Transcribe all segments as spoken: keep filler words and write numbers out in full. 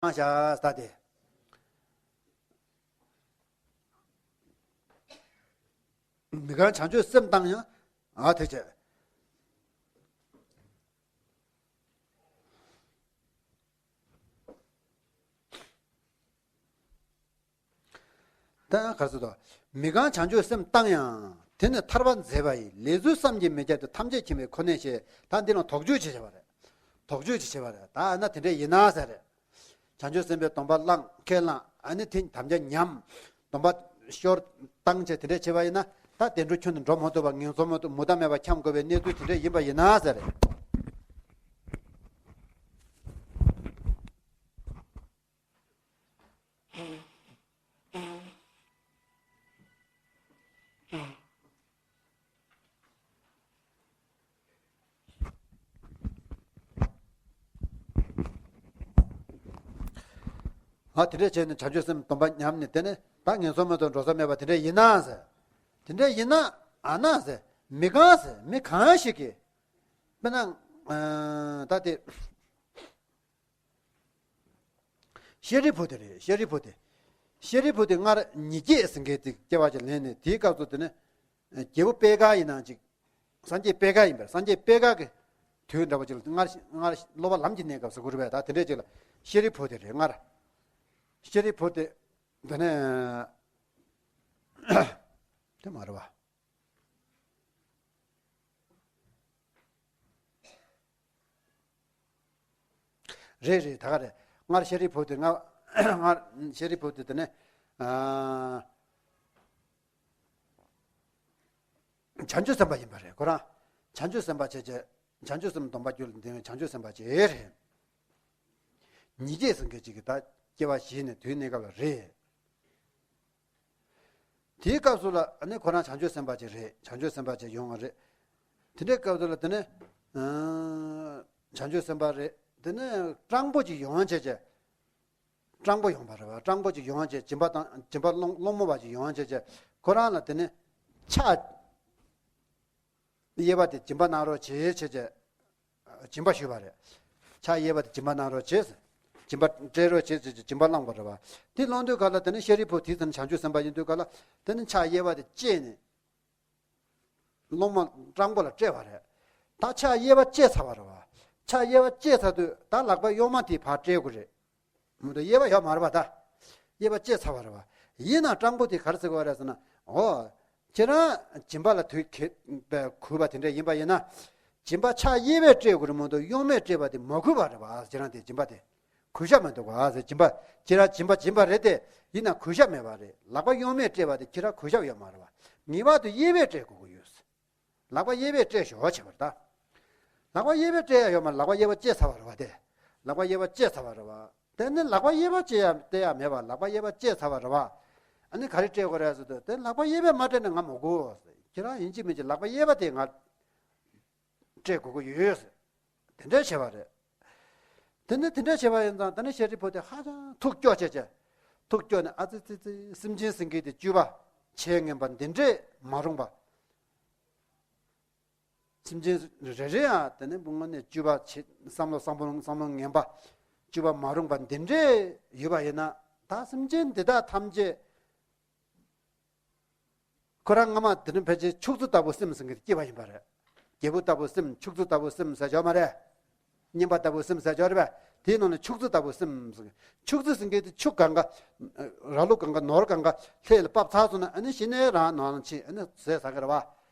བཏང་བཞག་ས་དེ། མི་གང་བྱང་ཆུབ་སེམས་བཏང་ཡང་། ཨ་དེ་བྱས། ད་ག་ཟེར་དོ། མི་གང་བྱང་ཆུབ་སེམས་བཏང་ཡང་། དེ་ནི་ཐར་པ་མཛད་པ་ཡི། ལས་ཚུལ་བསམ་གྱིས་མི་ཁྱབ་སྟེ། ཐམས་ཅད་མཁྱེན་པའི་ཁོ་ནས་ཞེས། ད་འདི་ལ་དོགས་གཅོད་བྱེད་བྱེད་པ་རེད། དོགས་གཅོད་བྱེད་བྱེད་པ་རེད། ད་ཨ་ན་དེ་འདྲས་ཡིན་ན་ཟེར་རེད། བྱང་ཆུབ་སེམས་དཔའི་སྡོམ་པ་བླངས་ཁས་བླངས། ཨ་ནི་དེ་དམ་བཅའ་ཉམས། སྡོམ་པ་ཤོར་བཏང་བྱས་དེ་འདྲས་བྱེད་པ་ཡིན་ན། ད་བདེ་འགྲོ་ཁྱོན་ནས་འགྲོ་མ་ཐུབ་པ། ངན་སོང་མ་ཐུབ་མུ་མཐའ་མེད་པ་འཁྱམས་དགོས་པའི་གནས་ཚུལ་དེ་འདྲས་ཡིན་པ་ཡིན་ན་ཟེར་རེད། ཨ་དེ་འདྲས་བྱས་ནས་བྱང་ཆུབ་སེམས་སྡོམ་པ་ཉམས་ནས། དེ་ནས་ད་ངན་སོང་མ་ཐུབ་འགྲོ་ས་མེད་པ་དེ་འདྲས་ཡིན་ན་ཟེར། དེ་འདྲས་ཡིན་ན་ཨ་ན་ཟེར། མི་གང་ཟེར། མི་གང་ཞིག་གིས་དཔེར་ན་ད་དེ། ཤཱ་རིའི་བུ་དེ་རེད། ཤཱ་རིའི་བུ་དེ། ཤཱ་རིའི་བུ་དེ་སྔར་ཉེས་བརྒྱས་ཟེར་མཁན་དེ་སྐྱེ་བ་ཅིག་ལེན་ནས། དེའི་སྐབས་སུ་དེ་ནི་རྒྱལ་པོ་པེ་ཀ་ཡིན་ནའང་ཅིག་སངས་རྒྱས་པེ་ཀ་ཡིན་པས། སངས་རྒྱས་པེ་ཀ་གི་དུས་འདྲ་བོ་ཅིག་ལ། སྔར་སྔར་སློབ་པ་ལམ་གྱི་གནས་སྐབས་སུ་གོ་རུ་བས། ད་དེ་འདྲས་ཅིག་ལ་ཤཱ་རིའི་བུ་དེ་རེད། སྔར་ཤཱ་རིའི་བུ་དེ་དེ་ནས་དེ་མ་རེད་བ། རེད་རེད། ད་ག་རེད། སྔར་ཤཱ་རིའི་བུ་དེ། སྔར་སྔར་ཤཱ་རིའི་བུ་དེ་དེ་ནས་ཨ་བྱང་ཆུབ་སེམས་དཔའ་ཡིན་པ་རེད། ཁོ་རང་བྱང་ཆུབ་སེམས་དཔའ་བྱས་བྱས། བྱང་ཆུབ་སེམས་སྡོམ་པ་རྒྱུད་ལ་ལྡན་པའི་བྱང་ཆུབ་སེམས་དཔའ་ཅིག་རེད། ཉེས་བརྒྱས་ཟེར་མཁན་ཅིག་གིས་ད་སྐྱེ་བ་བཞེས་ནས་དུས་གནས་སྐབས་ལ་རེད། དེའི་སྐབས་སུ་ལ་ཨ་ནི་ཁོ་རང་བྱང་ཆུབ་སེམས་དཔའ་ཅིག་རེད། བྱང་ཆུབ་སེམས་དཔའ་ཅིག་ཡོང་བ་རེད། དེ་འདྲའི་སྐབས་སུ་ལ་དེ་ནི་ཨ་བྱང་ཆུབ་སེམས་དཔའ་རེད། དེ་ནི་སྤྲང་པོ་ཅིག་ཡོང་བྱས་བྱས། སྤྲང་པོ་ཡོང་བ་རེད་བ། སྤྲང་པོ་ཅིག་ཡོང་བྱས། སྦྱིན་པ་དང་སྦྱིན་པ་སློང་སློང་མོ་བ་ཅིག་ཡོང་བྱས་བྱས། ཁོ་རང་ལ་དེ་ནི་ཕྱག་གཡས་པ་དེ་སྦྱིན་པ་གནང་རོགས་བྱེད་བྱས་བྱས། སྦྱིན་པ་ཞུས་པ་རེད། ཕྱག་གཡས་པ་དེ་སྦྱིན་པ་གནང་རོགས་བྱེད། སྦྱིན་པ་སྤྲད་རོགས་བྱེད་ཟེར་བྱས་སྦྱིན་པ་བླངས་པ་རེད་བ། དེ་བླངས་དུས་ག་ལ་དེ་ནི་ཤཱ་རིའི་བུ་དེ་ཚོ་ནི་བྱང་ཆུབ་སེམས་དཔའ་ཡིན་དུས་ག་ལ། དེ་ནི་ཕྱག་གཡས་པ་དེ་བཅད་ནས་སློང་མོ་སྤྲང་པོ་ལ་སྤྲད་པ་རེད། ད་ཕྱག་གཡས་པ་བཅད་ཚར་བ་རེད་བ། ཕྱག་གཡས་པ་བཅད་ཚར་དུས་ད་ལག་པ་གཡོན་མ་དེ་ཕར་སྤྲད་དགོས་རེད། མུ་མཐུད་གཡས་པ་ཡོད་མ་རེད་པ། ད་གཡས་པ་བཅད་ཚར་བ་རེད་པ། ཡིན་ནའང་སྤྲང་པོ་དེ་ག་རེ་ཟེར་གི་ཡོད་རེད་ཟེར་ན། འོ། ཁྱེད་རང་སྦྱིན་པ་ལ་དུས་གེ་པའི་གུས་པ་དེ་འདྲ་ཡིན་པ་ཡིན་ན། སྦྱིན་པ་ཕྱག་གཡས་པས་སྤྲད་དགོས་རེད་མ་གཏོགས་གཡོན་མས་སྤྲད་པ་དེ་མ་གུས་པ་རེད་པ། ཁྱེད་རང་དེ་སྦྱིན་པ་དེ་གུས་ཞབས་མི་འདུག་ག་ཟེར། སྦྱིན་པ་ཁྱེད་རང་སྦྱིན་པ་སྦྱིན་པ་རེད་དེ། ཡིན་ནའང་གུས་ཞབས་མེད་པ་རེད། ལག་པ་གཡོན་མས་སྤྲད་པ་དེ་ཁྱེད་རང་གུས་ཞབས་ཡོད་མ་རེད་པ། ངེས་པར་དུ་གཡས་པས་སྤྲད་དགོས་ཀྱི་ཡོད། ལག་པ་གཡས་པས་སྤྲད་ཤོག་བྱས་པ་རེད་ད། ལག་པ་གཡས་པས་སྤྲད་ཡ་ཡོད་མ་རེད། ལག་པ་གཡས་པ་བཅད་ཚར་བ་རེད་པ་དེ། ལག་པ་གཡས་པ་བཅད་ཚར་བ་རེད་པ། དེ་ནི་ལག་པ་གཡས་པ་བཅད་ཡ་སྤྲད་ཡ་མེད་པ། ལག་པ་གཡས་པ་བཅད་ཚར་བ་རེད་པ། ཨ་ནི་ག་རེ་སྤྲད་དགོས་རེད་ཟེར་དུས། དེ་ལག་པ་གཡས་པས་མ་སྤྲད་ན་ང་མ་གུས། ཁྱེད་རང་ཡིན་གཅིག་མིན་གཅིག་ལག་པ་གཡས་པ་དེ་ང་སྤྲད་དགོས་ཀྱི་ཡོད། དེ་འདྲ་བྱས་པ་རེད། དེ་ནི་དེ་འདྲ་བྱས་པ་ཡིན་ཙང་། ད་ནི་ཤཱ་རིའི་བུ་དེ་ཧ་ཅང་ཐུགས་སྐྱོ་བྱས་བྱས། ཐུགས་སྐྱོ་ནས། ཨ་ཙི་ཙི་ཙི། སེམས་ཅན་ཟེར་མཁན་དེ་བཅུ་པ་ཆེས་ངན་པ་འདི་འདྲས་མ་རུངས་པ། སེམས་ཅན་རེ་རེ་ཡང་དེ་ནི་དངོས་གནས་བཅུ་པ་ཆེ། བསམ་བློ་བསམ་བློ་བསམ་བློ་ངན་པ། བཅུ་པ་མ་རུངས་པ་འདི་འདྲས་ཡོད་པ་ཡིན་ན། ད་སེམས་ཅན་འདི་དག་ཐམས་ཅད། ཁོ་རང་སྔ་མ་དེ་ནི་ཕལ་ཆེར་ཕྱུགས་རྫི་ལྟ་བུ་སེམས་ཟེར་མཁན་དེ་སྐྱེས་པ་ཡིན་པ་རེད། རྒྱལ་པོ་ལྟ་བུ་སེམས། ཕྱུགས་རྫི་ལྟ་བུ་སེམས་ཟེར་ཡོད་མ་རེད། གཉེན་པ་ལྟ་བུ་སེམས་ཟེར་ཡོད་རེད་པས། དེའི་ནང་ནས་ཕྱུགས་རྫི་ལྟ་བུ་སེམས་ཟེར། ཕྱུགས་རྫི་ཟེར་མཁན་དེ་ཕྱུགས་གང་ག་ར་ལུག་གང་ག་ནོར་གང་ག་ལྷས་ལ་ཕབ་ཚར་སོང་ན། ཨ་ནི་གཞི་ནས་རང་ནང་ལ་ཕྱིན། ཨ་ནི་ཟས་ཟ་གི་རེད་པ།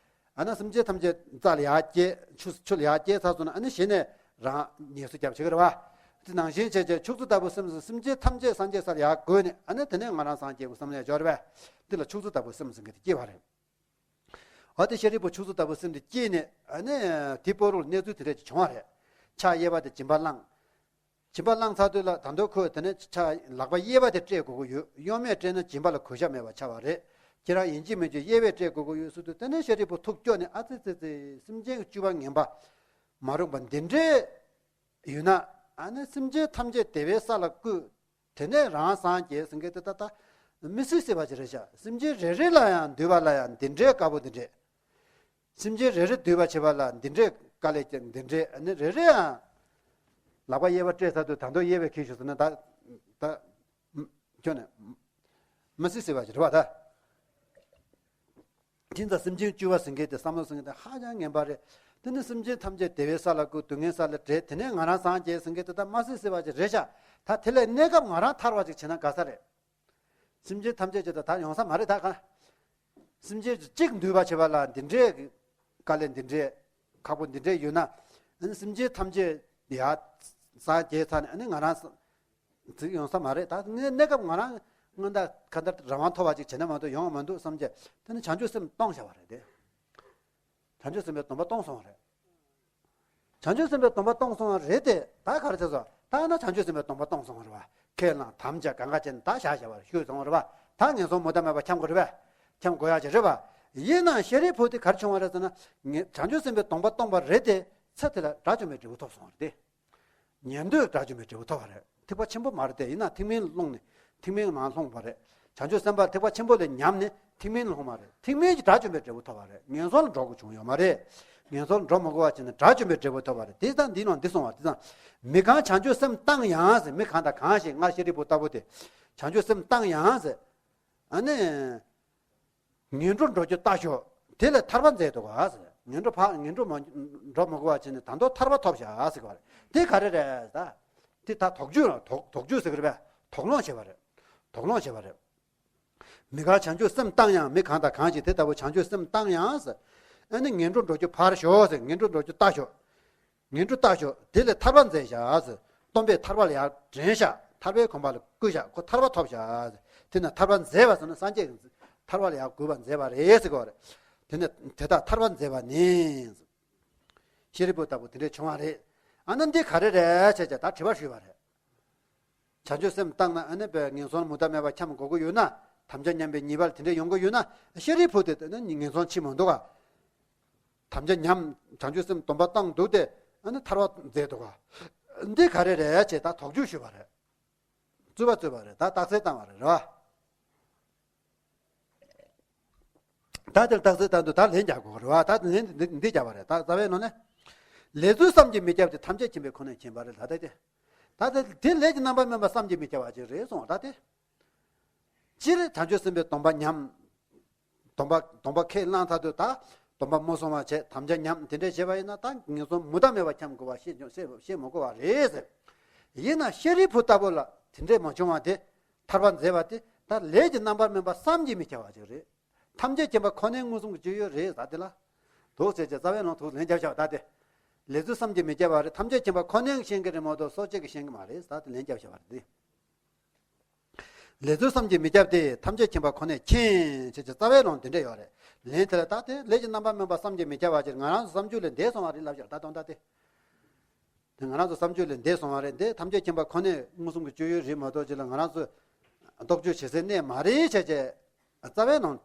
ཨ་ན་སེམས་ཅན་ཐམས་ཅད་རྩྭ་ལ་ཡར་སྐྱེལ། ཆུ་ཆུ་ལ་ཡར་སྐྱེལ་ཚར་སོང་ན། ཨ་ནི་གཞི་ནས་རང་ངལ་གསོ་རྒྱབ་བྱེད་ཀྱི་རེད་པ། དེ་ནང་བཞིན་བྱས་བྱས་ཕྱུགས་རྫི་ལྟ་བུ་སེམས་ཟེར། སེམས་ཅན་ཐམས་ཅད་སངས་རྒྱས་སར་ཡར་བཀོད་ནས། ཨ་ནི་དེ་ནས་ང་རང་སངས་རྒྱས་དགོས་བསམ་ནས་ཡོད་རེད་པས། འདི་ལ་ཕྱུགས་རྫི་ལྟ་བུ་སེམས་ཟེར་མཁན་དེ་སྐྱེས་པ་རེད། འོ་དེ་ཤཱ་རིའི་བུ་ཕྱུགས་རྫི་ལྟ་བུ་སེམས་དེ་སྐྱེས་ནས། ཨ་ནི་དེའི་བར་དུ་གནས་ཚུལ་དེ་འདྲ་ཅིག་བྱུང་བ་རེད། ཕྱག་གཡས་པ་དེ་སྦྱིན་པ་བླངས། སྦྱིན་པ་བླངས་ཚར་དུས་ལ། ད་དུང་ཁོས་དེ་ནས་ཕྱག་ལག་པ་གཡས་པ་དེ་སྤྲད་དགོས་ཀྱི་ཡོད། གཡོན་མས་སྤྲད་ན་སྦྱིན་པ་ལ་གུས་ཞབས་མེད་པ་ཆགས་པ་རེད། ཁྱེད་རང་ཡིན་གཅིག་མིན་གཅིག་གཡས་པས་སྤྲད་དགོས་ཀྱི་ཡོད་ཟེར་དུས། དེ་ནས་ཤཱ་རིའི་བུ་ཐུགས་སྐྱོ་ནས། ཨ་ཙི་ཙི་ཙི། སེམས་ཅན་གྱི་སྤྱོད་པ་ངན་པ་མ་རུངས་པ་འདི་འདྲས་ཡོད་ན། ཨ་ནི་སེམས་ཅན་ཐམས་ཅད་བདེ་བའི་ས་ལ་བཀོད། དེ་ནས་རང་སངས་རྒྱས་ཟེར་མཁན་དེ་ད་ལྟ་མི་སྲིད་སྲིད་པ་ཅིག་རེད་ཤག་སེམས་ཅན་རེ་རེ་ལ་ཡང་འདུལ་བ་ལ་ཡང་འདི་འདྲའི་དཀའ་པོ་འདི་འདྲས། སེམས་ཅན་རེ་རེ་འདུལ་བ་བྱེད་པ་ལ་འདི་འདྲའི་དཀའ་ལས་ཀྱང་འདི་འདྲའི། ཨ་ནི་རེ་རེ་ཡང་ལག་པ་གཡས་པ་སྤྲད་ཚར་དུས། ད་དུང་གཡས་པས་འཁྱེར་ཤོག་ཟེར་ན། ད་ ད་ཁྱོད་ནས་མ་སྲིད་སྲིད་པ་ཅིག་རེད་བ་ད། དེ་ཙང་སེམས་ཅན་བཅུ་པ་ཟེར་མཁན་དེ་བསམ་བློ་ཟེར་མཁན་དེ་ཧ་ཅང་ངན་པ་རེད། དེ་ནི་སེམས་ཅན་ཐམས་ཅད་བདེ་བའི་ས་ལ་བཀོད། སྡུག་བསྔལ་ས་ལ་བྲལ། དེ་ནས་ང་རང་སངས་རྒྱས་ཟེར་མཁན་དེ་ད་མ་སྲིད་སྲིད་པ་ཅིག་རེད་ཤག་ད་དེ་ལས་གནས་སྐབས་ང་རང་ཐར་བ་ཅིག་བྱེད་ན་དགའ་ས་རེད། སེམས་ཅན་ཐམས་ཅད་ཅིག་ད་ད་ཡོང་ས་མ་རེད་ད་ག་སེམས་ཅན་གཅིག་འདུལ་བ་བྱེད་པ་ལ་འདི་འདྲའི་དཀའ་ལས་འདི་འདྲའི་ཁག་པོ་འདི་འདྲའི་ཡོད་ན། ཨ་ནི་སེམས་ཅན་ཐམས་ཅད་ཡར་སངས་རྒྱས་ཚར་ནས་ཨ་ནི་ང་རང་ཚིག་ཡོང་ས་མ་རེད། ད་གནས་གནས་སྐབས་ང་རང་སྔོན་ད་ག་འདྲ་རང་དབང་ཐོབ་པ་ཅིག་བྱས་ན་མ་གཏོགས་ཡོང་བ་མ་འདུག་བསམ་བྱས་དེ་ནི་བྱང་ཆུབ་སེམས་གཏོང་བྱ་བ་རེད་དེ། བྱང་ཆུབ་སེམས་དཔའི་སྡོམ་པ་གཏོང་སོང་བ་རེད། བྱང་ཆུབ་སེམས་དཔའི་སྡོམ་པ་གཏོང་སོང་བ་རེད་དེ། ད་ག་རེ་བྱས་སོང་། ད་ན་བྱང་ཆུབ་སེམས་དཔའི་སྡོམ་པ་གཏོང་སོང་བ་རེད་བ། ཁས་བླངས་དམ་བཅའ་གང་ག་བྱས་ནས་ད་བཞག་བཞག་པ་རེད། ཞུས་སོང་བ་རེད་བ། ད་ངན་སོང་མུ་མཐའ་མེད་པ་འཁྱམས་དགོས་རེད་བ། འཁྱམས་དགོས་ཡ་ཅིག་རེད་བ། ཡིན་ནའང་ཤཱ་རིའི་བུ་དེ་ག་རེ་བྱུང་བ་རེད་ཟེར་ན། ངས་བྱང་ཆུབ་སེམས་དཔའི་སྡོམ་པ་གཏོང་བ་རེད་དེ། ཚེ་དེ་ལ་དགྲ་བཅོམ་པའི་འབྲས་བུ་ཐོབ་སོང་བ་རེད་དེ། ཉན་ཐོས་དགྲ་བཅོམ་པའི་འབྲས་བུ་ཐོབ་པ་རེད། ཐེག་པ་ཆེན་པོ་མ་རེད་དེ། ཡིན་ན་ཐེག་དམན་ལ་ལྷུང་ནས་ཐེག་དམན་ལ་མར་ལྷུང་བ་རེད། བྱང་ཆུབ་སེམས་དཔའ་ཐེག་པ་ཆེན་པོ་ལ་ཉམས་ནས་ཐེག་དམན་ལ་ལྷུང་བ་རེད། ཐེག་དམན་གྱི་དགྲ་བཅོམ་པའི་འབྲས་བུ་ཐོབ་པ་རེད། ངན་སོང་ལ་འགྲོ་དགོས་བྱུང་ཡོད་མ་རེད། ངན་སོང་ལ་འགྲོ་མ་དགོས་པ་བྱས་ནས་དགྲ་བཅོམ་པའི་འབྲས་བུ་ཐོབ་པ་རེད། དེ་ལྟར་འདི་ནང་འདི་གསུངས་པ་དེ་ཙང་། མི་གང་བྱང་ཆུབ་སེམས་བཏང་ཡང་ཟེར། མི་གང་དང་གང་ཞིག་སྔར་ཤཱ་རིའི་བུ་ལྟ་བུ་དེ་བྱང་ཆུབ་སེམས་བཏང་ཡང་ཟེར། ཨ་ནི། ངན་འགྲོར་འགྲོ་རྒྱུ་ལྟ་ཞོག་དེ་ལས་ཐར་པ་མཛད་འདུག་ག་ཟེར། ངན་འགྲོ་ཕ་ངན་འགྲོ་མ་འགྲོ་མ་དགོས་པ་བྱས་ནས་ད་དུང་ཐར་པ་ཐོབ་བཞག་ཟེར་གི་བ་རེད། དེ་ག་རེ་རེད་ད། དེ་ད་དོགས་གཅོད་ལ་དོགས་དོགས་གཅོད་ཟེར་གི་རེད་པས། དོགས་སློང་བྱས་པ་རེད། དོགས་སློང་བྱས་པ་རེད། མི་གང་བྱང་ཆུབ་སེམས་བཏང་ཡང་། མི་གང་དང་གང་ཞིག་དེ་ལྟ་བུ་བྱང་ཆུབ་སེམས་བཏང་ཡང་ཟེར། ཨ་ནི་ངན་འགྲོར་འགྲོ་རྒྱུ་ཕར་ཞོག་ཟེར། ངན་འགྲོར་འགྲོ་རྒྱུ་ལྟ་ཞོག་ངན་འགྲོ་ལྟ་ཞོག་དེ་ལས་ཐར་པ་མཛད་བཞག་ཟེར། སྟོན་པས་ཐར་པ་ལ་ཡར་དྲན་བཞག་ཐར་པའི་གོ་འཕང་ལ་བཀོད་བཞག་ཁོ་ཐར་པ་ཐོབ་བཞག་ཟེར། དེ་ནས་ཐར་པ་མཛད་པ་ཟེར་ན་སངས་རྒྱས་ཀྱིས་ཐར་པ་ལ་ཡར་བཀོད་པ་མཛད་པ་རེད་ཟེར་གོ་རེད། དེ་ནས་དེ་དག་ཐར་པ་མཛད་པ་ནི། ཤཱ་རིའི་བུ་ལྟ་བུ་དེ་འདྲས་བྱུང་བ་རེད། ཨ་ན་འདི་ག་རེ་རེད་བྱས་བྱས་ད་དྲི་བ་ཞུས་པ་རེད། བྱང་ཆུབ་སེམས་བཏང་ན་ཨ་ནི་པའི་ངན་སོང་མུ་མཐའ་མེད་པ་འཁྱམས་དགོས་ཀྱི་ཡོད་ན། དམ་བཅའ་ཉམས་པའི་ཉེས་པ་དེ་འདྲ་ཡོང་གི་ཡོད་ན། ཤཱ་རིའི་བུ་དེ་ནི་ངན་སོང་ཕྱིན་མི་འདུག་ག་དམ་བཅའ་ཉམས། བྱང་ཆུབ་སེམས་སྡོམ་པ་བཏང་འདུག་སྟེ་ཨ་ནི་ཐར་པ་མཛད་འདུག་ག་འདི་ག་རེ་རེད་བྱས་ད་དོགས་གཅོད་ཞུས་པ་རེད། རྩོད་པ་རྩོད་པ་རེད། ད་རྟགས་གསལ་བཏང་བ་རེད། རེད་བ། ད་དེར་རྟགས་གསལ་བཏང་དུས་ད་ལན་རྒྱག་དགོས་རེད་བ། ད་ལན་འདི་འདི་རྒྱག་པ་རེད། ད་རྩ་བའི་ནང་ནས། ལས་རྫུན་བསམ་གྱིས་མི་ཁྱབ་སྟེ། ཐམས་ཅད་མཁྱེན་པའི་ཁོ་ནས་མཁྱེན་པ་རེད། ད་ལྟ་དེ། ད་དེ་དེ་ལས་ཀྱི་རྣམ་པར་སྨིན་པ་བསམ་གྱིས་མི་ཁྱབ་པ་ཅིག་རེད་གསུངས་པ་ད་དེ། སྤྱིར་བྱང་ཆུབ་སེམས་དཔའི་སྡོམ་པ་ཉམས། སྡོམ་པ་སྡོམ་པ་ཁས་བླངས་ཚར་དུས་ད་སྡོམ་པ་མ་བསྲུང་བ་བྱས་དམ་བཅའ་ཉམས་དེ་འདྲས་བྱས་པ་ཡིན་ན་ད་ངན་སོང་མུ་མཐའ་མེད་པ་འཁྱམས་དགོས་པ་ཤེས་ཤེས་ཤེས་མ་དགོས་པ་རེད་ཟེར། ཡིན་ན་ཤཱ་རིའི་བུ་ལྟ་བུ་ལ་དེ་འདྲས་མ་བྱུང་བ་དེ། ཐར་པ་མཛད་པ་དེ་ད་ལས་ཀྱི་རྣམ་པར་སྨིན་པ་བསམ་གྱིས་མི་ཁྱབ་པ་ཅིག་རེད། ཐམས་ཅད་མཁྱེན་པ་ཁོ་ནའི་མངོན་སུམ་གྱི་སྤྱོད་ཡུལ་རེད་ཟེར་དེ་ལ། དོགས་ཟེར་གྱི་རྩ་བའི་ནང་དུ་ལན་རྒྱབ་བཞག་ད་དེ། ལས་རྫུན་བསམ་གྱིས་མི་ཁྱབ་པ་རེད། ཐམས་ཅད་མཁྱེན་པ་ཁོ་ནས་ཤེས་ཀྱི་རེད་མ་གཏོགས་སོ་སྐྱེ་གིས་ཤེས་ཀྱི་མ་རེད་ཟེར་དེ་ལན་རྒྱབ་བཞག་པ་རེད་དེ། ལས་རྫུན་བསམ་གྱིས་མི་ཁྱབ་སྟེ། ཐམས་ཅད་མཁྱེན་པ་ཁོ་ནས་མཁྱེན་ཟེར་གྱི་རྩ་བའི་ནང་དེ་འདྲ་ཡོད་རེད། ལན་དེ་ལ་ད་དེ་ལས་ཀྱི་རྣམ་པར་སྨིན་པ་བསམ་གྱིས་མི་ཁྱབ་པ་ཅིག་ང་རང་ཚོ་བསམ་རྒྱུ་ལས་འདས་སོང་བ་རེད་ལབ་བཞག་ད་དོན་དག་དེ། དེ་ང་རང་ཚོ་བསམ་སྤྱོད་ལས་འདས་སོང་བ་རེད། འདི་ཐམས་ཅད་མཁྱེན་པ་ཁོ་ནས་མངོན་སུམ་གྱི་སྤྱོད་ཡུལ་རེད་མ་གཏོགས་ཅི་ལ་ང་རང་ཚོས་རྟོག་དཔྱོད་བྱེད་སའི་གནས་མ་རེད་བྱས་བྱས། རྩ་བའི་ནང་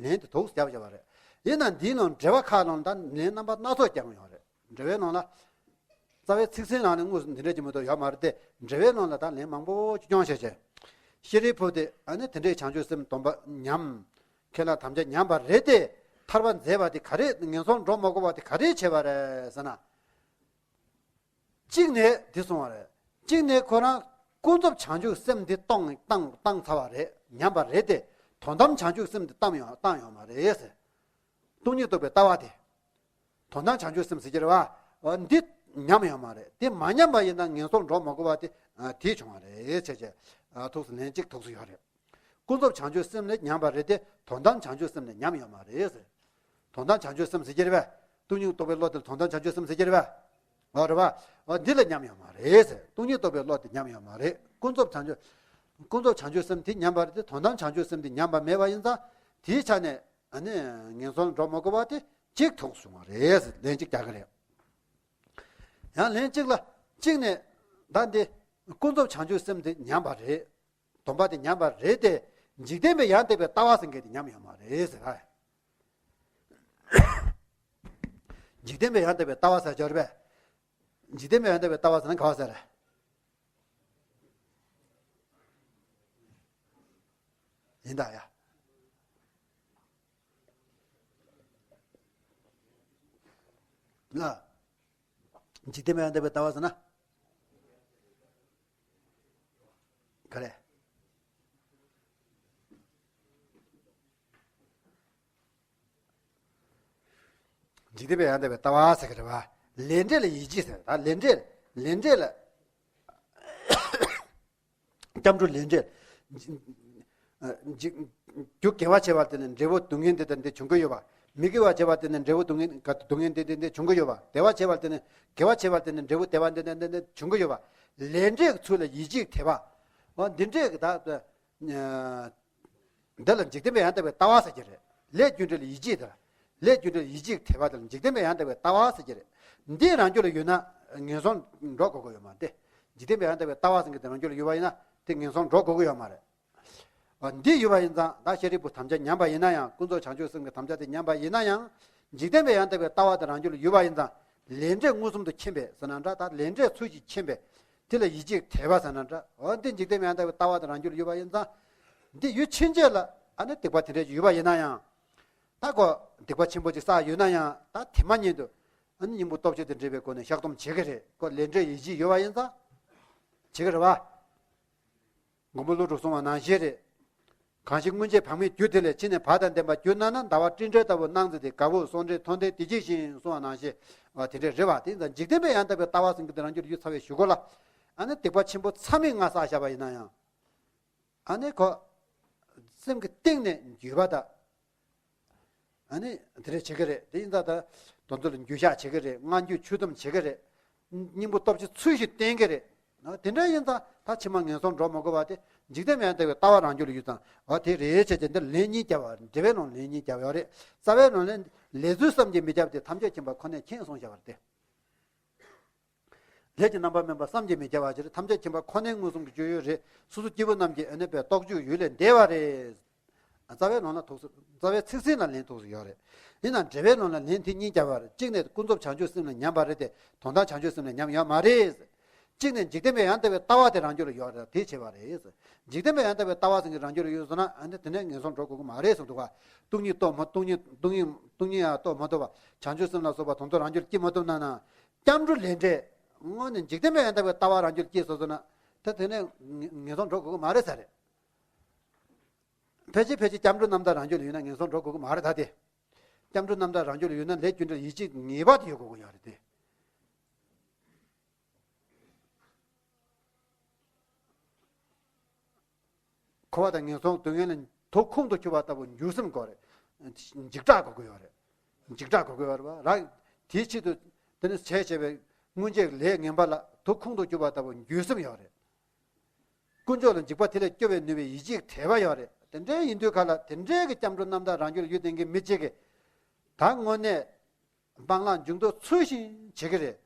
ལན་དེ་དོགས་རྒྱབ་བཞག་པ་རེད། ཡིན་ན་འདིའི་ནང་འགྲེལ་པ་ཁག་ནང་ད་ལན་རྣམ་པ་སྣ་ཚོགས་རྒྱག་ཡོད་རེད། འགྲེལ་པའི་ནང་ལ། རྩ་བའི་ཚིག་གསལ་ནང་ནས་དངོས་སུ་འདི་འདྲ་ཅིག་མ་གཏོགས་ཡོད་མ་རེད་དེ། འགྲེལ་པའི་ནང་ལ་ད་ལན་མང་པོ་ཅིག་སྐྱོང་བྱས་བྱས། ཤཱ་རིའི་བུ་དེ་ཨ་ནི་དེ་འདྲའི་བྱང་ཆུབ་སེམས་སྡོམ་པ་ཉམས། ཁས་བླངས་དམ་བཅའ་ཉམས་པ་རེད་དེ། ཐར་པ་མཛད་པ་དེ་ག་རེ་ངན་སོང་འགྲོ་མ་དགོས་པ་དེ་ག་རེ་བྱས་པ་རེད་ཟེར་ན། གཅིག་ནས་འདི་གསུངས་པ་རེད། གཅིག་ནས་ཁོ་རང་ཀུན་རྫོབ་བྱང་ཆུབ་སེམས་འདི་གཏོང་བཏང་བཏང་ཚར་བ་རེད། ཉམས་པ་རེད་དེ། དོན་དམ་བྱང་ཆུབ་སེམས་འདི་བཏང་ཡོད་བཏང་ཡོད་མ་རེད་ཟེར། སྟོང་ཉིད་རྟོགས་པའི་ལྟ་བ་དེ། དོན་དམ་བྱང་ཆུབ་སེམས་ཟེར་གྱི་རེད་བ། འདི་ཉམས་ཡོད་མ་རེད། དེ་མ་ཉམས་པ་ཡིན་ན་ངན་སོང་འགྲོ་མ་དགོས་པ་དེ། དེ་བྱུང་བ་རེད་ཟེར་བྱས། ཐུགས་སུ་ལན་གཅིག་ཐུགས་སུ་ཡོད་རེད། ཀུན་རྫོབ་བྱང་ཆུབ་སེམས་ལས་ཉམས་པ་རེད་དེ། དོན་དམ་བྱང་ཆུབ་སེམས་ལས་ཉམས་ཡོད་མ་རེད་ཟེར། དོན་དམ་བྱང་ཆུབ་སེམས་ཟེར་གྱི་རེད་པས། སྟོང་ཉིད་རྟོགས་པའི་བློ་དེ་དོན་དམ་བྱང་ཆུབ་སེམས་ཟེར་གྱི་རེད་པས། འོ་རེད་པ། འོ་འདི་ལ་ཉམས་ཡོད་མ་རེད་ཟེར། སྟོང་ཉིད་རྟོགས་པའི་བློ་དེ་ཉམས་ཡོད་མ་རེད། ཀུན་རྫོབ་བྱང་ཆུབ། ཀུན་རྫོབ་བྱང་ཆུབ་སེམས་དེ་ཉམས་པ་རེད་དེ། དོན་དམ་བྱང་ཆུབ་སེམས་དེ་ཉམས་པ་མེད་པ་ཡིན་ཙང་། དེའི་ཆ་ནས་ཨ་ནི་ངན་སོང་ལ་འགྲོ་མ་དགོས་པ་དེ་གཅིག་ཐུགས་སུ་བྱུང་བ་རེད་ཟེར། ལན་གཅིག་རྒྱག་གི་རེད། ཡང་ལན་གཅིག་ལ་གཅིག་ནས། ད་འདི་ཀུན་རྫོབ་བྱང་ཆུབ་སེམས་དེ་ཉམས་པ་རེད། སྡོམ་པ་དེ་ཉམས་པ་རེད་དེ། འཇིག་རྟེན་པའི་ཡང་དག་པའི་ལྟ་བ་ཟེར་མཁན་དེ་ཉམས་ཡོད་མ་རེད་ཟེར་ག་འཇིག་རྟེན་པའི་ཡང་དག་པའི་ལྟ་བ་ཟེར་གྱི་ཡོད་རེད་པས། འཇིག་རྟེན་པའི་ཡང་དག་པའི་ལྟ་བ་ཟེར་ན་ག་བ་ཟེར་རེད། ཡིན་ད་ཡ། ལ། འཇིག་རྟེན་པའི་ཡང་དག་པའི་ལྟ་བ་ཟེར་ན། ག་རེ། འཇིག་རྟེན་པའི་ཡང་དག་པའི་ལྟ་བ་ཟེར་གི་རེད་བ། ལས་འབྲས་ལ་ཡིད་ཆེས་ཟེར། ད་ལས་འབྲས། ལས་འབྲས་ལ། སྐྱབས་འགྲོ་ལས་འབྲས། འཇིག་རྒྱུ་དགེ་བ་བྱས་པ་དེ་ནི་འབྲས་བུ་སྡུག་བསྔལ་འདི་དང་འདི་འབྱུང་གི་ཡོད་པ། མི་དགེ་བ་བྱས་པ་དེ་ནི་འབྲས་བུ་སྡུག་བསྔལ་སྡུག་བསྔལ་འདི་དང་འདི་འབྱུང་གི་ཡོད་པ། བདེ་བ་བྱས་པ་དེ་ནི་དགེ་བ་བྱས་པ་དེ་ནི་འབྲས་བུ་བདེ་བ་འདི་དང་འདི་འདི་འབྱུང་གི་ཡོད་པ། ལས་འབྲས་ཚུལ་ལ་ཡིད་ཆེས་དད་པ། འོ་འདི་འདྲས་ཀྱི་ད། འདི་ལ་འཇིག་རྟེན་པའི་ཡང་དག་པའི་ལྟ་བ་ཟེར་གྱི་རེད། ལས་རྒྱུ་འབྲས་ལ་ཡིད་ཆེས་དང་། ལས་རྒྱུ་འབྲས་ལ་ཡིད་ཆེས་དད་པ་དེ་ལ་འཇིག་རྟེན་པའི་ཡང་དག་པའི་ལྟ་བ་ཟེར་གྱི་རེད། འདི་རང་རྒྱུད་ལ་ཡོད་ན་ངན་སོང་འགྲོ་དགོས་ཀྱི་ཡོད་མ་རེད། འཇིག་རྟེན་པའི་ཡང་དག་པའི་ལྟ་བ་ཟེར་མཁན་དེ་རང་རྒྱུད་ལ་ཡོད་པ་ཡིན་ན་དེ་ངན་སོང་འགྲོ་དགོས་ཀྱི་ཡོད་མ་རེད། འོ་འདི་ཡོད་པ་ཡིན་ཙང་ད་ཤཱ་རིའི་བུ་དམ་བཅའ་ཉམས་པ་ཡིན་ན་ཡང་ཀུན་རྫོབ་བྱང་ཆུབ་སེམས་ཀྱི་དམ་བཅའ་དེ་ཉམས་པ་ཡིན་ན་ཡང་། འཇིག་རྟེན་པའི་ཡང་དག་པའི་ལྟ་བ་དེ་རང་རྒྱུད་ལ་ཡོད་པ་ཡིན་ཙང་། ལས་འབྲས་མངོན་སུམ་དུ་མཁྱེན་པས་ཟེར་ན་འདྲ། ད་ལས་འབྲས་ཚུལ་བཞིན་མཁྱེན་པས། དེ་ལ་ཡིད་ཆེས་དད་པ་ཟེར་ན་འདྲ། འོ་འདི་འཇིག་རྟེན་པའི་ཡང་དག་པའི་ལྟ་བ་དེ་རང་རྒྱུད་ལ་ཡོད་པ་ཡིན་ཙང་། འདི་ཡུལ་ཕྱིན་ཆད་ལ་ཨ་ནི་སྡིག་པ་དེ་འདྲས་ཡོད་པ་ཡིན་ན་ཡང་། ད་ཁོ་སྡིག་པ་ཆེན་པོ་ཅིག་བསགས་ཡོད་ན་ཡང་ད་དེ་མ་ཉིད་དུ། ཨ་ནི་སྙིང་པོ་སྟོབས་བཅུ་དང་འབྲེལ་བའི་སྒོ་ནས་བཤགས་སྡོམ་བྱེད་ཀྱི་རེད། ཁོ་ལས་འབྲས་ཡིད་ཆེས་ཡོད་པ་ཡིན་ཙང་། བྱེད་ཀྱི་རེད་བ། མགོན་པོ་ཀླུ་སྒྲུབ་གསུངས་པ་ནང་བཞིན་རེད། གང་ཞིག་སྔོན་ཆད་བག་མེད་རྒྱུ་དེ་ལས་ཕྱི་ནས་བག་དང་ལྡན་པ་གྱུར་ན་ན། ཟླ་བ་སྤྲིན་བྲལ་ལྟ་བུར་སྣང་མཛད་དེ། དགའ་བོས་སོགས་འབྲས་མཐོང་ལྡན་དེ་ཇི་བཞིན་གསུངས་པ་ནང་བཞིན། བ་དེ་འདྲས་རེད་བ། དེ་ཡིན་ཙང་འཇིག་རྟེན་པའི་ཡང་དག་པའི་ལྟ་བ་ཟེར་མཁན་དེ་རང་རྒྱུད་ལ་ཡོད་ཚར་བའི་གཞུག་གུ་ལ། ཨ་ནི་སྡིག་པ་ཆེན་པོ་མཚམས་མེད་ལྔ་བསགས་བཞག་པ་ཡིན་ན་ཡང་། ཨ་ནི་ཁོ། སེམས་ཀྱི་གཏིང་ནས་འགྱོད་པ་དང་། ཨ་ནི་དེ་འདྲས་བྱེད་ཀྱི་རེད། དེ་ཡིན་ཙང་ད། དེ་ཚོ་ལ་འགྱོད་བཤགས་བྱེད་ཀྱི་རེད། སྔ་འགྱོད་ཆོས་སྡོམ་བྱེད་ཀྱི་རེད། སྙིང་པོ་སྟོབས་བཅུ་ཚུལ་བཞིན་བསྟེན་གྱི་རེད། ཨ་དེ་འདྲ་ཡིན་ཙང་ད་ཕྱི་མ་ངན་སོང་འགྲོ་མི་དགོས་པ་དེ། འཇིག་རྟེན་མི་ཡང་དག་པའི་ལྟ་བ་རང་རྒྱུད་ལ་ཡོད་ཙང་། ཨ་དེ་རེད་བྱས་བྱས་འདིར་ལན་གཉིས་བརྒྱབ་པ་རེད། འགྲེལ་པའི་ནང་ལན་གཉིས་བརྒྱབ་ཡོད་རེད། རྩ་བའི་ནང་ལན། ལས་ཚུལ་བསམ་གྱིས་མི་ཁྱབ་སྟེ། ཐམས་ཅད་མཁྱེན་པ་ཁོ་ནས་མཁྱེན་གསུངས་བཞག་པ་རེད་དེ། ལས་ཀྱི་རྣམ་པར་སྨིན་པ་བསམ་གྱིས་མི་ཁྱབ་པ་ཅིག་རེད། ཐམས་ཅད་མཁྱེན་པ་ཁོ་ནའི་མངོན་སུམ་གྱི་སྤྱོད་ཡུལ་རེད། སོ་སོ་སྐྱེ་བོ་རྣམས་ཀྱི་ཨ་ནི་པའི་རྟོགས་བརྗོད་ཡུལ་ལས་འདས་པ་རེད། རྩ་བའི་ནང་ལ་ཐུགས་སུ། རྩ་བའི་ཚིག་ཟིན་ལ་ལན་ཐུགས་སུ་ཡོད་རེད། ཡིན་ནའང་འགྲེལ་པའི་ནང་ལ་ལན་དེ་གཉིས་བརྒྱབ་པ་རེད། གཅིག་ནས་ཀུན་རྫོབ་བྱང་ཆུབ་སེམས་ལ་ཉམས་པ་རེད་དེ། དོན་དམ་བྱང་ཆུབ་སེམས་ལ་ཉམས་ཡོད་མ་རེད། གཅིག་ནས་འཇིག་རྟེན་པའི་ཡང་དག་པའི་ལྟ་བ་དེ་རང་རྒྱུད་ལ་ཡོད་རེད། དེ་བྱས་པ་རེད། འཇིག་རྟེན་པའི་ཡང་དག་པའི་ལྟ་བ་ཟེར་མཁན་རང་རྒྱུད་ལ་ཡོད་སོང་ན། ཨ་ནི་དེ་ནས་ངན་སོང་འགྲོ་དགོས་ཀྱི་མ་རེད་གསུངས་འདུག་ག་སྟོང་ཉིད་རྟོགས་མ། སྟོང་ཉིད། སྟོང་ཉིད། སྟོང་ཉིད་ཡང་རྟོགས་མ་ཐུབ་པ། བྱང་ཆུབ་སེམས་ལ་སོགས་པ་དེ་ཚོ་རང་རྒྱུད་ལ་སྐྱེ་མ་ཐུབ་ན་ན། སྐྱབས་འགྲོ་ལས་འབྲས། དངོས་གནས་འཇིག་རྟེན་པའི་ཡང་དག་པའི་ལྟ་བ་རང་རྒྱུད་ལ་སྐྱེས་སོང་སོང་ན། ད་དེ་ནས་ངན་ངན་སོང་འགྲོ་དགོས་ཀྱི་མ་རེད་ས་རེད། ཕལ་ཆེར་ཕལ་ཆེར་སྐྱབས་འགྲོ་རྣམ་དག་རང་རྒྱུད་ལ་ཡོད་ན་ངན་སོང་འགྲོ་དགོས་ཀྱི་མ་རེད་ད་དེ། སྐྱབས་འགྲོ་རྣམ་དག་རང་རྒྱུད་ལ་ཡོད་ན་ལས་རྒྱུ་འབྲས་ཡིད་ཆེས་ངེས་པར་དུ་ཡོད་དགོས་ཀྱི་ཡོད་རེད་དེ། འཁོར་བ་དང་ངན་སོང་སྡུག་བསྔལ་ལ་དོ་ཁོང་དུ་གྱུར་པ་ལྟ་བུ་འགྱུར་སེམས་དགོས་རེད། འཇིགས་སྐྲག་དགོས་ཀྱི་ཡོད་རེད། འཇིགས་སྐྲག་དགོས་ཀྱི་ཡོད་རེད་པ། རང་དེའི་ཆེད་དུ་དེ་ནི་བྱས་བྱས་པའི་སྔོན་ཆད་ལས་ངན་པ་ལ་དོ་ཁོང་དུ་གྱུར་པ་ལྟ་བུ་འགྱུར་སེམས་ཡོད་རེད། དཀོན་མཆོག་ལ་འཇིགས་པ་དེ་ལས་སྐྱོབ་པའི་ནུས་པའི་ཡིད་ཆེས་དད་པ་ཡོད་རེད། དེ་འདྲའི་ཡིན་དུས་ག་ལ་དེ་འདྲའི་གི་སྐྱབས་འགྲོ་རྣམ་དག་རང་རྒྱུད་ལ་ཡོད་བསྡད་མཁན་མི་གཅིག་གིས། ད་དངོས་གནས། སྤང་བླང་འཇུག་ལྡོག་ཚུལ་བཞིན་བྱེད་ཀྱི་རེད།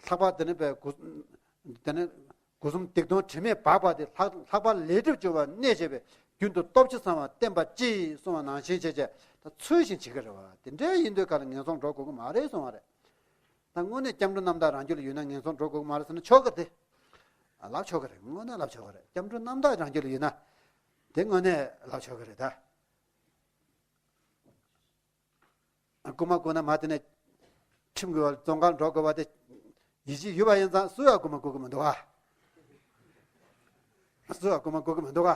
ལྷག་པར་དེ་ནི་པའི་སྒོ། དེ་ནི་སྒོ་གསུམ་སྡིག་ལྟུང་དྲི་མས་སྦགས་པ་དེ་ལྷག་ལྷག་པར་ལས་སྒྲིབ་སྦྱོང་བར་གནས་བྱས་པའི་རྒྱུན་དུ་སྟོབས་བཅུ་ཚང་བ་བསྟེན་པ་ཅིས་གསུངས་པ་ནང་བཞིན་བྱས་བྱས་ད་ཚུལ་བཞིན་བྱེད་ཀྱི་རེད་བ། དེ་འདྲའི་ཡིན་དུས་ག་ལ་ངན་སོང་འགྲོ་དགོས་ཀྱི་མ་རེད་གསུངས་པ་རེད། ད་དངོས་གནས་སྐྱབས་འགྲོ་རྣམ་དག་རང་རྒྱུད་ལ་ཡོད་ན་ངན་སོང་འགྲོ་དགོས་ཀྱི་མ་རེད་ཟེར་ན་ཆོག་གི་རེད་དེ། ལབ་ཆོག་གི་རེད། དངོས་གནས་ལབ་ཆོག་གི་རེད། སྐྱབས་འགྲོ་རྣམ་དག་རང་རྒྱུད་ལ་ཡོད་ན། དེ་དངོས་གནས་ལབ་ཆོག་གི་རེད་ད། རྐུན་མ་རྐུ་ན་མ་དེ་ནས་ཁྲིམས་ཀྱི་འོག་རྫོང་ཁར་འགྲོ་དགོས་པ་དེ་ཡིད་ཆེས་ཡོད་པ་ཡིན་ཙང་སུ་ཡང་རྐུན་མ་རྐུ་གི་མི་འདུག་ག་སུ་ཡང་རྐུན་མ་རྐུ་གི་མི་འདུག་ག་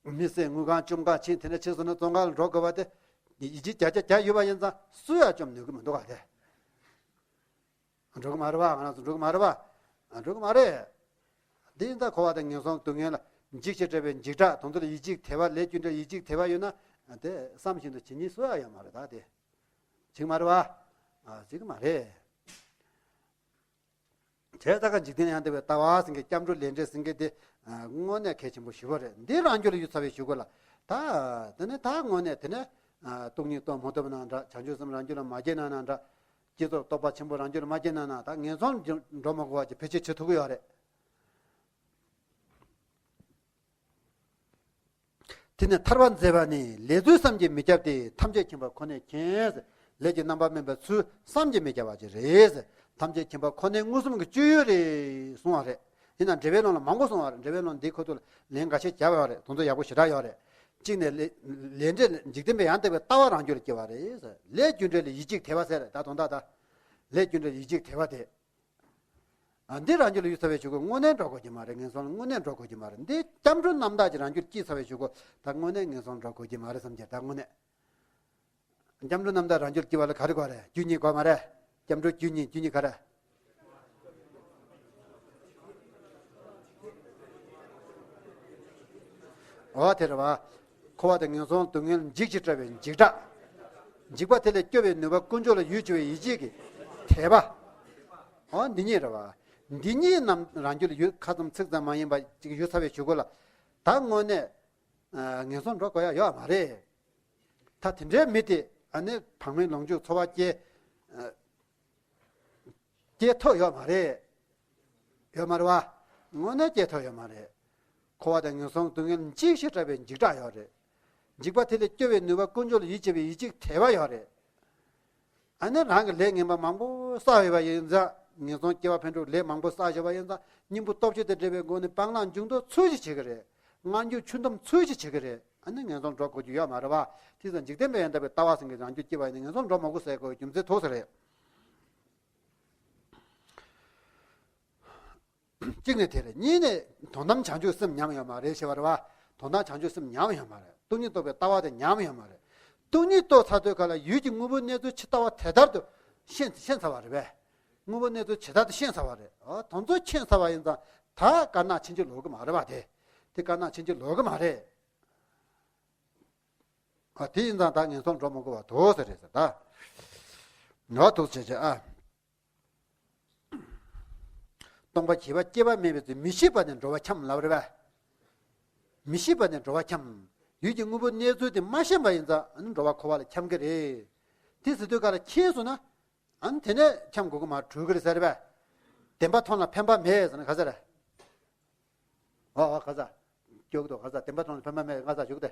མི་བསད་དངུལ་ཁང་བཅོམ་ག་ཕྱིན་དེ་ནས་ཕྱིན་སོང་ན་རྫོང་ཁ་ལ་འགྲོ་དགོས་པ་དེ་ཡིད་ཆེས་བརྒྱ་ཆ་བརྒྱ་ཡོད་པ་ཡིན་ཙང་སུ་ཡང་བཅོམ་ནུས་གི་མི་འདུག་ག་དེ། འགྲོ་གི་མ་རེད་པ། ང་རང་ཚོ་འགྲོ་གི་མ་རེད་པ། འགྲོ་གི་མ་རེད། འདི་ཡིན་ད་འཁོར་བ་དང་ངན་སོང་སྡུག་བསྔལ་ལ་འཇིགས་ཤིང་སྐྲག་པའི་འཇིགས་སྐྲག་དང་དུ་ལ་ཡིད་ཆེས་དད་པ་ལས་རྒྱུ་འབྲས་ཡིད་ཆེས་དད་པ་ཡོད་ན་དེ་བསམ་བཞིན་དུ་བྱེད་ཉེན་སུ་ཡང་ཡོད་མ་རེད་ད་དེ། བྱེད་ཀྱི་མ་རེད་པ། བྱེད་ཀྱི་མ་རེད། བྱས་ཙང་ཀ་འཇིག་རྟེན་ཡང་དག་པའི་ལྟ་བ་ཟེར་མཁན་སྐྱབས་འགྲོ་ལས་འབྲས་ཟེར་མཁན་དེ་དངོས་གནས་གལ་ཆེན་པོ་ཞེ་པོ་རེད། འདི་རང་རྒྱུད་ལ་ཡོད་ཚར་བའི་གཞུག་གུ་ལ་ད་དེ་ནས་ད་དངོས་གནས་དེ་ནས་སྟོང་ཉིད་རྟོགས་མ་ཐུབ་ན་འདྲ། བྱང་ཆུབ་སེམས་རང་རྒྱུད་ལ་མ་སྐྱེས་ན་ན་འདྲ། བསྐྱེད་རྫོགས་རྟོགས་པ་ཆེན་པོ་རང་རྒྱུད་ལ་མ་སྐྱེས་ན་ན་ད་ངན་སོང་འགྲོ་མ་དགོས་པ་ཅིག་ཕལ་ཆེར་བྱེད་ཐུབ་ཀྱི་ཡོད་རེད། དེ་ནས་ཐར་པ་མཛད་པ་ནི་ལས་ཚུལ་བསམ་གྱིས་མི་ཁྱབ་སྟེ། ཐམས་ཅད་མཁྱེན་པ་ཁོ་ནས་མཁྱེན། ལས་ཀྱི་རྣམ་པར་སྨིན་པའི་ཚུལ་བསམ་གྱིས་མི་ཁྱབ་པ་ཅིག་རེད། ཐམས་ཅད་མཁྱེན་པ་ཁོ་ནའི་མངོན་སུམ་གྱི་སྤྱོད་ཡུལ་རེད་གསུངས་པ་རེད། ཡིན་ནའང་འགྲེལ་པའི་ནང་ལ་མང་པོ་གསུངས་པ་རེད། འགྲེལ་པའི་ནང་འདི་ཁོ་ཚོ་ལ་ལན་འགའ་ཤས་བརྒྱབ་ཡོད་རེད། དེ་ཚོ་ཡག་པོ་ཞེ་དྲག་ཡོད་རེད། གཅིག་ནས་ལས་ལས་འབྲས་འཇིག་རྟེན་པའི་ཡང་དག་པའི་ལྟ་བ་རང་རྒྱུད་ལ་སྐྱེ་བ་རེད། ལས་རྒྱུ་འབྲས་ལ་ཡིད་ཆེས་དད་པ་ཟེར་ད་དོན་དག་ད། ལས་རྒྱུ་འབྲས་ལ་ཡིད་ཆེས་དད་པ་དེ། ཨ། འདི་རང་རྒྱུད་ལ་ཡོད་ཚར་བའི་གཞུག་གུ་དངོས་གནས་འགྲོ་དགོས་ཀྱི་མ་རེད། ངན་སོང་ལ་དངོས་གནས་འགྲོ་དགོས་ཀྱི་མ་རེད། འདི་སྐྱབས་འགྲོ་རྣམ་དག་ཅིག་རང་རྒྱུད་སྐྱེས་ཚར་བའི་གཞུག་གུ་ད་དངོས་གནས་ངན་སོང་འགྲོ་དགོས་ཀྱི་མ་རེད་བསམ་གྱི། ད་དངོས་གནས། སྐྱབས་འགྲོ་རྣམ་དག་རང་རྒྱུད་སྐྱེ་བ་ལ་ག་རེ་དགོས་རེད། རྒྱུ་གཉིས་དགོས་མ་རེད། སྐྱབས་འགྲོ་རྒྱུ་གཉིས། རྒྱུ་གཉིས་ག་རེ། འོ་དེ་རེད་བ། འཁོར་བ་དང་ངན་སོང་སྡུག་བསྔལ་འཇིགས་ཤིང་སྐྲག་པའི་འཇིགས་སྐྲག་འཇིགས་པ་དེ་ལས་སྐྱོབ་པའི་ནུས་པ། དཀོན་མཆོག་ལ་ཡིད་ཆེས་པའི་ཡིད་ཆེས་ཀྱི་དད་པ། འོ་འདི་གཉིས་རེད་བ། འདི་གཉིས་རྣམས་རང་རྒྱུད་ལ་ཡོད། ཁ་ཙམ་ཚིག་ཙམ་མ་ཡིན་པ་ཅིག་ཡོད་ཚར་བའི་གཞུག་གུ་ལ། ད་དངོས་གནས་ངན་སོང་འགྲོ་དགོས་ཡ་ཡོད་མ་རེད། ད་དེ་འདྲའི་མི་དེ་ཨ་ནི་བག་མེད་ལོངས་སྤྱོད་ཚོར་བ་སྐྱེ། སྐྱེ་ཐུབ་ཡོད་མ་རེད། ཡོད་མ་རེད་བ། དངོས་གནས་སྐྱེ་ཐུབ་ཡོད་མ་རེད། འཁོར་བ་དང་ངན་སོང་སྡུག་བསྔལ་འཇིགས་ཤིང་སྐྲག་པའི་འཇིགས་སྐྲག་ཡོད་རེད། འཇིགས་པ་དེ་ལས་སྐྱོབ་པའི་ནུས་པ། དཀོན་མཆོག་ལ་ཡིད་ཆེས་པའི་ཡིད་ཆེས་དད་པ་ཡོད་རེད། ཨ་ནི་རང་གི་ལས་ངན་པ་མང་པོ་བསགས་ཡོད་པ་ཡིན་ཙང་། ངན་སོང་སྐྱེ་བ་ཕན་འགྲོ་ལས་མང་པོ་བསགས་ཡོད་པ་ཡིན་ཙང་། གཉེན་པོ་སྟོབས་ཆེ་དང་འབྲེལ་བའི་སྒོ་ནས་སྤང་བླང་འཇུག་ལྡོག་ཚུལ་བཞིན་བྱེད་ཀྱི་རེད། སྔར་འགྱུར་ཆུ་འདམ་ཚུལ་བཞིན་བྱེད་ཀྱི་རེད། ཨ་ནི་ངན་སོང་འགྲོ་དགོས་རྒྱུ་ཡོད་མ་རེད་བ། དེ་ཙང་འཇིག་རྟེན་པའི་ཡང་དག་པའི་ལྟ་བ་ཟེར་མཁན་རང་རྒྱུད་སྐྱེ་བ་ཡིན་ན་ངན་སོང་འགྲོ་མ་དགོས་ཟེར་དགོས་རྒྱུ་མཚན་ཐུག་ས་རེད། གཅིག་ནས་དེ་རེད། གཉིས་ནས་དོན་དམ་བྱང་ཆུབ་སེམས་ཉམས་ཡོད་མ་རེད་ཞེས་པ་རེད་བ། དོན་དམ་བྱང་ཆུབ་སེམས་ཉམས་ཡོད་མ་རེད། སྟོང་ཉིད་རྟོགས་པའི་ལྟ་བ་དེ་ཉམས་ཡོད་མ་རེད། སྟོང་ཉིད་རྟོགས་ཚར་དུས་ག་ལ་ཡུལ་གྱི་དངོས་པོའི་གནས་ཚུལ་ཇི་ལྟ་བ་དེ་ལྟར་དུ་ཤེས་ཤེས་ཚར་བ་རེད་པས། དངོས་པོའི་གནས་ཚུལ་ཇི་ལྟར་དུ་ཤེས་ཚར་བ་རེད། ཨ། དེ་ཚོ་མཁྱེན་ཚར་བ་ཡིན་ཙང་ད་དཀར་ནག་ཕྱིན་ཅི་ལོག་གི་མ་རེད་བ། དེ་དེ་དཀར་ནག་ཕྱིན་ཅི་ལོག་གི་མ་རེད། ཨ། དེ་ཡིན་ཙང་ད་ངན་སོང་འགྲོ་མི་དགོས་པ་འདུག་ཟེར་རེད་ཟེར་ད། ནོར་འདུག་བྱས་བྱས་ཨ། སྟོང་པ་བྱིས་པ་སྐྱེ་བ་མེད་པའི་ཚེ། མི་ཤེས་པ་ནི་འགྲོ་བ་འཁྱམས་ལབ་རེད་པས། མི་ཤེས་པ་ནི་འགྲོ་བ་འཁྱམས། ཡུལ་གྱི་དངོས་པོའི་གནས་ཚུལ་དེ་མ་ཤེས་པ་ཡིན་ཙང་། ཨ་ནི་འགྲོ་བ་འཁོར་བ་ལ་འཁྱམས་ཀྱི་རེད། དེ་ཟེར་དུས་ག་ལ་མཁྱེན་སོང་ན། ཨ་ནི་དེ་ནས་འཁྱམས་དགོས་ཀྱི་མ་རེད། གྲོལ་གྱི་རེད་ཟེར་རེད་པས། བདེན་པ་མཐོང་ལ་ཕན་པ་མེད་ཟེར་ན་ག་ཟེར་རེད། ཨོ་ཨོ་ག་ཟེར། སྐྱོ་གི་འདུག་ག་ཟེར། བདེན་པ་མཐོང་ལ་ཕན་པ་མེད་ག་ཟེར་ཞུ་གི་དེ།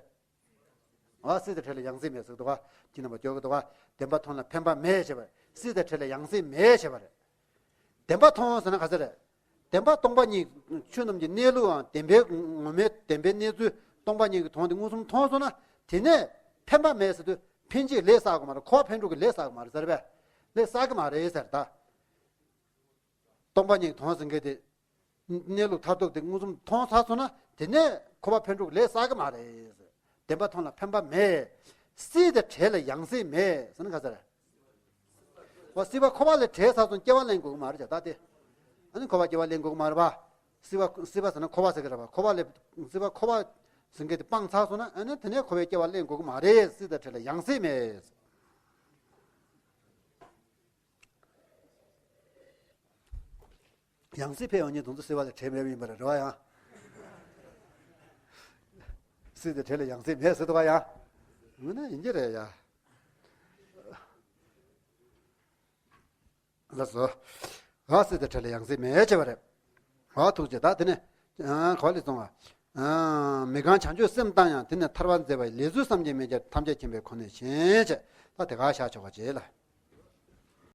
ཨ། སྲིད་དང་བྲལ་ལ་ཡང་སྲིད་མེད་ཟེར་འདུག་ག་ཁྱེད་རྣམ་པ་སྐྱོ་གི་འདུག་ག་བདེན་པ་མཐོང་ལ་ཕན་པ་མེད་བྱས་པ་རེད། སྲིད་དང་བྲལ་ལ་ཡང་སྲིད་མེད་བྱས་པ་རེད། བདེན་པ་མཐོང་ཟེར་ན་ག་ཟེར་རེད། བདེན་པ་སྟོང་པ་ཉིད་ཆོས་རྣམས་ཀྱི་གནས་ལུགས་འམ། བདེན་པའི་ངོ་མའི་བདེན་པའི་གནས་ཚུལ་སྟོང་པ་ཉིད་ཀྱི་དོན་དེ་མངོན་སུམ་མཐོང་སོང་ན། དེ་ནས་ཕན་པ་མེད་ཟེར་དུས་ཕན་ཆད་ལས་བསགས་དགོས་མ་རེད། འཁོར་བ་ཕན་འགྲོ་གི་ལས་བསགས་དགོས་མ་རེད་ཟེར་བས། ལས་བསགས་ཀྱི་མ་རེད་ཟེར་ད། སྟོང་པ་ཉིད་དོན་ཟེར་མཁན་དེ། གནས་ལུགས་མཐར་ཐུག་དེ་མངོན་སུམ་མཐོང་ཚར་སོང་ན། དེ་ནས་འཁོར་བ་ཕན་འགྲོ་གི་ལས་བསགས་ཀྱི་མ་རེད། བདེན་པ་མཐོང་ལ་ཕན་པ་མེད། སྲིད་དང་བྲལ་ལ་ཡང་སྲིད་མེད་ཟེར་ན་ག་ཟེར། འོ་སྲིད་པ་འཁོར་བ་ལས་བྲལ་ཚར་སོང་། སྐྱེ་བ་ལེན་དགོས་ཀྱི་མ་རེད་ད་དེ། ཨ་ནི་འཁོར་བ་སྐྱེ་བ་ལེན་དགོས་ཀྱི་མ་རེད་པ། སྲིད་པ་སྲིད་པ་ཟེར་ན་འཁོར་བ་ཟེར་གི་རེད་པ། འཁོར་བ་ལས་སྲིད་པ་འཁོར་བ་ཟེར་མཁན་དེ་སྤངས་ཚར་སོང་ན། ཨ་ནི་དེ་ནས་འཁོར་བའི་སྐྱེ་བ་ལེན་དགོས་ཀྱི་མ་རེད། སྲིད་དང་བྲལ་ལ་ཡང་སྲིད་མེད། ཡང་སྲིད་ཕེབས་ཡོང་མཁན་དེ་ཚོ་སྲིད་པ་ལས་བྲལ་མེད་པ་ཡིན་པ་རེད། རེད་པ་ཡང་། སྲིད་དང་བྲལ་ལ་ཡང་སྲིད་མེད་ཟེར་འདུག་ག་ཡང་། དངོས་གནས་ཡིན་གྱི་རེད་ཡ། ལགས་སོ། ཨ། སྲིད་དང་བྲལ་ལ་ཡང་སྲིད་མེད་བྱས་པ་རེད། ཨ། ཐུགས་རྗེ་ཆེ། ད་དེ་ནས། ཨ། ག་པར་སླེབས་སོང་བ། ཨ། མི་ཁོམ་བྱང་ཆུབ་སེམས་བཏང་ཡང་། དེ་ནས་ཐར་པ་མཛད་པ་ཡི། ལས་ཚུལ་བསམ་གྱིས་མི་ཁྱབ་ཐམས་ཅད་མཁྱེན་པའི་ཁོ་ནས་ཤེས་བྱས། ད་དེ་ག་བཞག་ཆོག་པ་བྱས་ལ།